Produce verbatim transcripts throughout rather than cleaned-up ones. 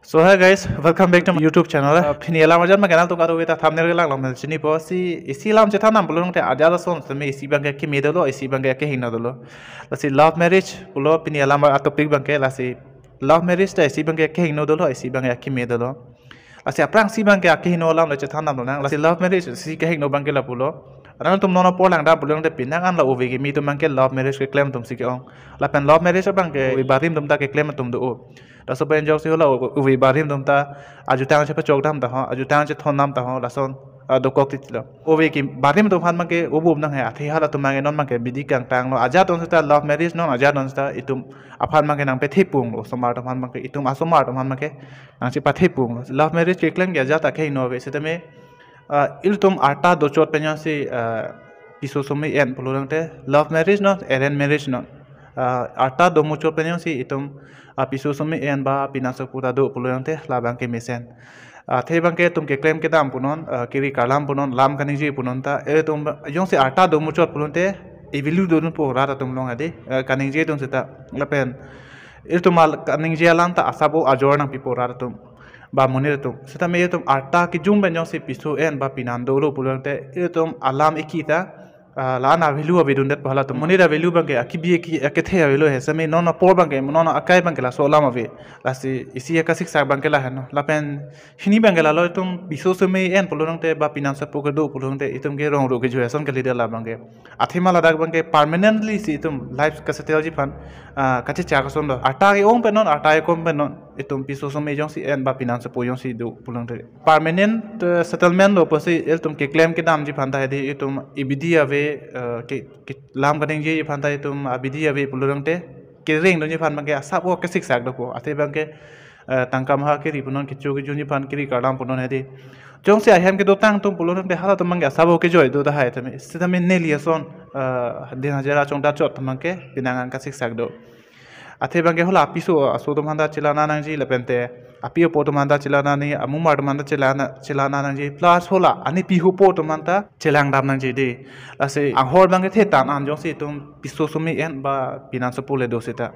So hi guys, welcome back to my YouTube channel. Uh, pini alam ajat ma channel tung karo ta thumbnail kelang long chinipo si isi alam chethan nam pulo te ajat ason seme isi abangke akeme dolo, isi abangke akehingno dolo. Lasi love marriage pulo pini alam a topic abangke, lasi love marriage ta isi abangke akehingno dolo, isi abangke akeme dolo. Lasi aphrangsi abangke akehingno alam le chethan nam lonang. Lasi love marriage si kehingno abangke la pulo. Alang atum non apor langdam pulo te penang an la ove kimi atum abangke love marriage keklem atum si ke-ong. Lapen love marriage abangke ove barim atum ta keklem atum do. Laso pen jok si hula ove barim atum ta ajutang chepachok dam ta ho, ajutang chethon dam ta ho, lason, ah, dokok titlo. Ove kimi barim atum aphan abangke ubum nang he, athe halatum abangke non abangke bidi kangtanglo. Ajat atum seta love marriage non, ajat atum seta itum aphan abangke nangpethepunglo, osomar atum aphan abangke, itum asomar atum aphan abangke nangchepathepunglo. Love marriage keklem ke ajat akehingno ave, setame, ah, ilitum arta dochot pen jongsi, ah, piso sumi en pulo te love marriage non, arrange marriage non. Ah, arta domuchot pen jongsi itum, ah, piso sumi en ba pinansopo ta do pulo te labangke mesen. Ah, athe abangke itum keklem kedam punon, ah, kiri karlam punon, lam kaningje punon ta, eh, itum jongsi arta domuchot pulo te, i value dodunpo rat atum along adi, eh, kaningje atum seta, lapen ilitum al-, kaningje alam ta asap o ajor nangpipo rat atum ba monit atum. Setame itum arta kejum pen jongsi piso en ba pinan dolo pulo te, itum alam eki ta, ah, la-an a value avedundetpo halatum. Monit a value abangke akibi aki akethe a value he. Seme non apor abangke, non akai abangke laso alam ave. Lasi isi akasiksak abangke lahenlo. Lapen hini abangke lalo, itum piso sumi en pulo te ba pinansopo kedo pulo te itum ke rong ro kejui ason kali dala abangke. Athema ladak abangke permanently si itum life kasettle ji aphan, ah, kachechak asonlo. Arta ke-ong pen non, arta ke-kom pen non, itum piso sumi jongsi en ba pinansopo jongsi do pulo te permanent, eh, settlement lo pusi ilitum keklem kedam ji aphan ta hedi itum ibidi ave, eh, ke, ke lam kaningje ji aphan ta itum abidi ave pulo te kereng dun ji aphan abangke asap o kesiksak dopo. Athe abangke, eh, tangka maha kiri punon, kecho kejun ji aphan kiri karlam punon hedi. Jongsi ahem kedotang atum pulo te halatum abangke asap o kejoi do tahai tame. Setame neli ason, eh, din hajira chongdat chot atum abangke penang an kasiksak do. Athe abangke hula apiso aso atum aphan ta chelana nangji, lapen te api apo atum aphan ta chelana nangji, amumar atum aphan ta chelana, chelana nangji, plus hula anepi hupo atum aphan ta chelang dam nangji dei. Lasi anghor abangke the tan an jongsi itum piso sumi en ba pinansopo le do seta.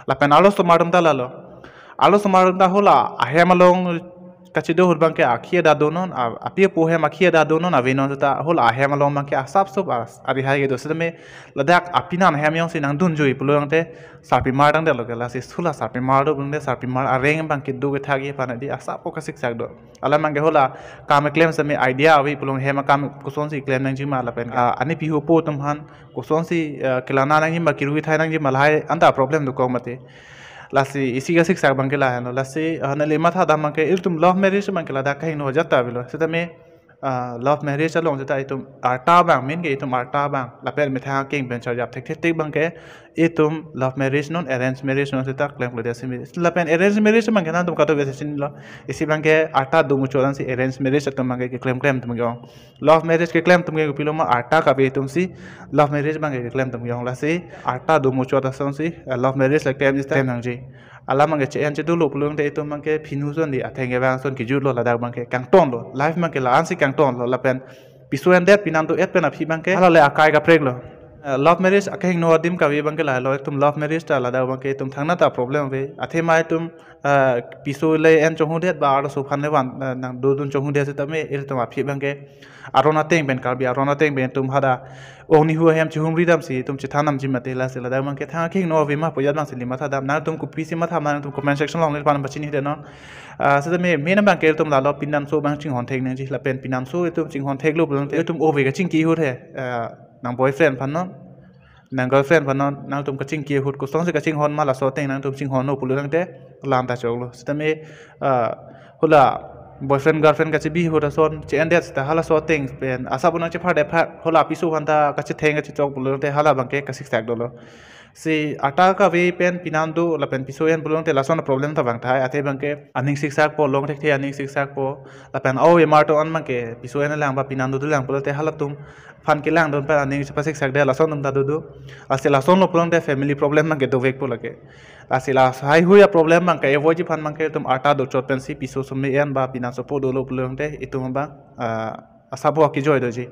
Lapen arlosomar atum ta lalo. Arlosomar atum ta hula ahem along kachedo ahut abangke akhi adat donon, a-, api apo ahem akhi adat donon, avenon seta hula ahem along abangke asap sop a-, arihai kedo. Setame ladak apinan ahem jongsi nangdunjui pulo te sarpimar tangdetlo ke. Lasi hula sarpimar do pulo te sarpimar areng abangke do kethak ji aphan hedi asap o kasiksak do. Alam abangke hula kam keklem seme idea ave pulo, hem akam kosonsi klem nangji ma lapen, ah, anepi hupo atum aphan kosonsi, ah, kelana nangji ma, kirui thai nangji ma, lahai anta problem dokok mati. Lasi isi kasiksak abangke lahenlo. Lasi, ah, neli matha dam abangke ilitum love marriage abangke ladak akehingno ajat ta avelo. Setame, ah, love marriage along seta itum arta abang, main ke itum arta abang, lapen methang akeng pen charjap thekthetik abangke itum love marriage non, arrange marriage non seta klemkle dei simi. Lapen arrange marriage abangke nangtum kadokave chinilo. Isi abangke arta domuchot an si arrange marriage atum abangke keklemklem atum ke-ong. Love marriage keklem atum ke kopilo ma, arta kave atum si love marriage abangke keklem atum ke-ong. Lasi arta domuchot ason si, eh, love marriage le klem ji ta klem nangji. Alam abangke che-en chedolo pulo te itum abangke phinu ason dei, atheng kevang ason kejutlo, ladak abangke kangtonlo. Life abangke la-an si kangtonlo, lapen piso endet pinan do-et pen aphi abangke hala le akai kapreklo. Eh, love marriage akehingno adim kave abangke lahelo, itum love marriage ta ladak abangke itum thangnat ta problem ave. Athema itum, eh, piso le en chonghudet ba arloso aphan le van, eh, nangdodun chonghudet setame ilitum aphi abangke aron ateng pen, Karbi aron ateng pen itum hadak ongnihu ahem chihumri damsi itum chethan damji mati. Lasi ladak abangke thang akehingno ave ma pu ajat abang si neli matha dam. Nangtum kopisi matha ma nangtum comment section along neli aphan pachini dei non. Ah, setame main abangke itum lalo pinanso abang chinghon thek nangji, lapen pinanso itum chinghon theklo pulo te itum ove kachingki ahut he, ah, nang boyfriend aphan non, nang girlfriend aphan non, nangtum kachingki ahut kosonsi kachinghon ma, laso ateng nangtum chinghonlo pulo te lam ta choklo. Setame, ah, hula boyfriend girlfriend kachebi ahut ason che-endet seta halaso ateng pen asap o nangchephardet aphan hula piso aphan ta kachetheng kachechok pulo te hala abangke kasiksak dolo. Si arta kave pen pinan do lapen piso en pulo te lason problem ta vang tahai. Athe abangke aning siksakpo, long thekthe aning siksakpo. Lapen o-emar atum an abangke piso en lang ba pinan dolang pulo te halatum aphan kelangdun pen aning chepasiksak dei, lason atum ta dodo. Lasi lasonlo pulo te family problem abangke dovekpo lake. Lasi la haihui aproblem abangke avoid ji aphan abangke itum arta dochot pensi piso sumi en ba pinansopo dolo pulo te itum abang, ah, asap o akejoi doji.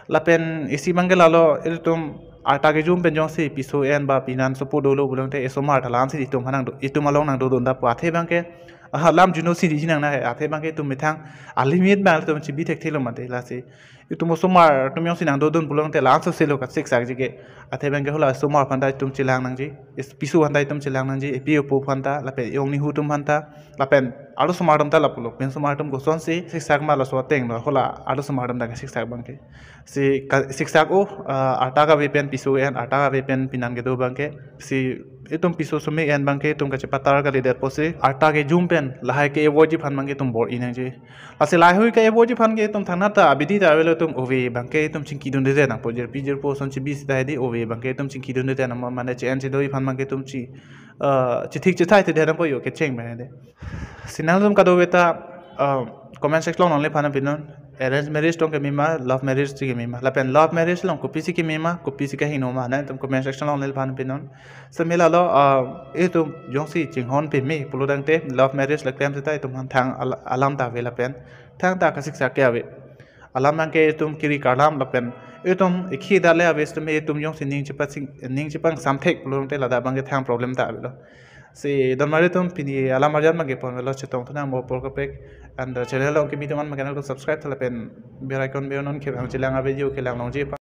Lapen isi abangke lalo, itum arta kejum pen jongsi piso en ba pinansopo dolo pulo te isomar ta la-an si itum aphan nangdo, itum along nangdodun dampo. Athe abangke Aha, alam juno si di nang na, athe abangke itum methang alimit abang itum chibi thekthelo mate lasi. Itum osomar atum jongsi nangdodun pulote la-an soselo kasiksak jike. Athe abangke hala osomar aphanta itum chelang nangji. Is piso aphanta itum chelang nangji. Epi opo aphanta, lapen ong nihu atum aphanta, lapen arlosomar atum ta lapulo. Pen osomar atum kosonsi siksak ma laso ateng lo, hala arlosomar atum ta kasiksak abangke. Si ka-, siksak o, ah, arta kave pen piso en, arta kave pen pinan kedo abangke. Si itum piso sumi en abangke itum kachepatar kalidet pusi arta kejum pen lahai ke-avoid ji aphan abangke itum bor-i nangji. Lasi lahaihui ke-avoid ji aphan ke itum thangnat ta abidi ta avelo, itum ove abangke itum chingkidunde nangpo, jirpi jirpo ason chibi sita hedi, ove abangke itum chingkidunde nangpo, mane che-en chedo aphan abangke itum chi, ah, chithik chithai te nangpo, yo kecheng mane de. Si nangtum kadokave ta, ah, comment section along le phan pinon. Arrange marriage tong keme ma, love marriage si keme ma. Lapen love marriage along kopisi keme ma, kopisi kahingno ma, nangtum comment section along le phan pinon. Semi lalo, ah, itum jongsi chinghon peme pulo tangte love marriage le klem seta itum aphan thang al-, alam ta ave lapen thangta kasiksak ke ave. Alam abangke itum kiri karlam lapen itum ikhi dale ave, itum itum jongsi ning chepasing, ning chepangsam thek pulo tangte ladak abangke thang problem ta avelo. Si don mari atum pini alam arjan abangke ponlo, chetong thu nang mo apor kaprek. And, uh, channel along kimi atum an abangke nangtum subscribe tha lapen bell icon bell on ke abang chelang a-video kelang longji.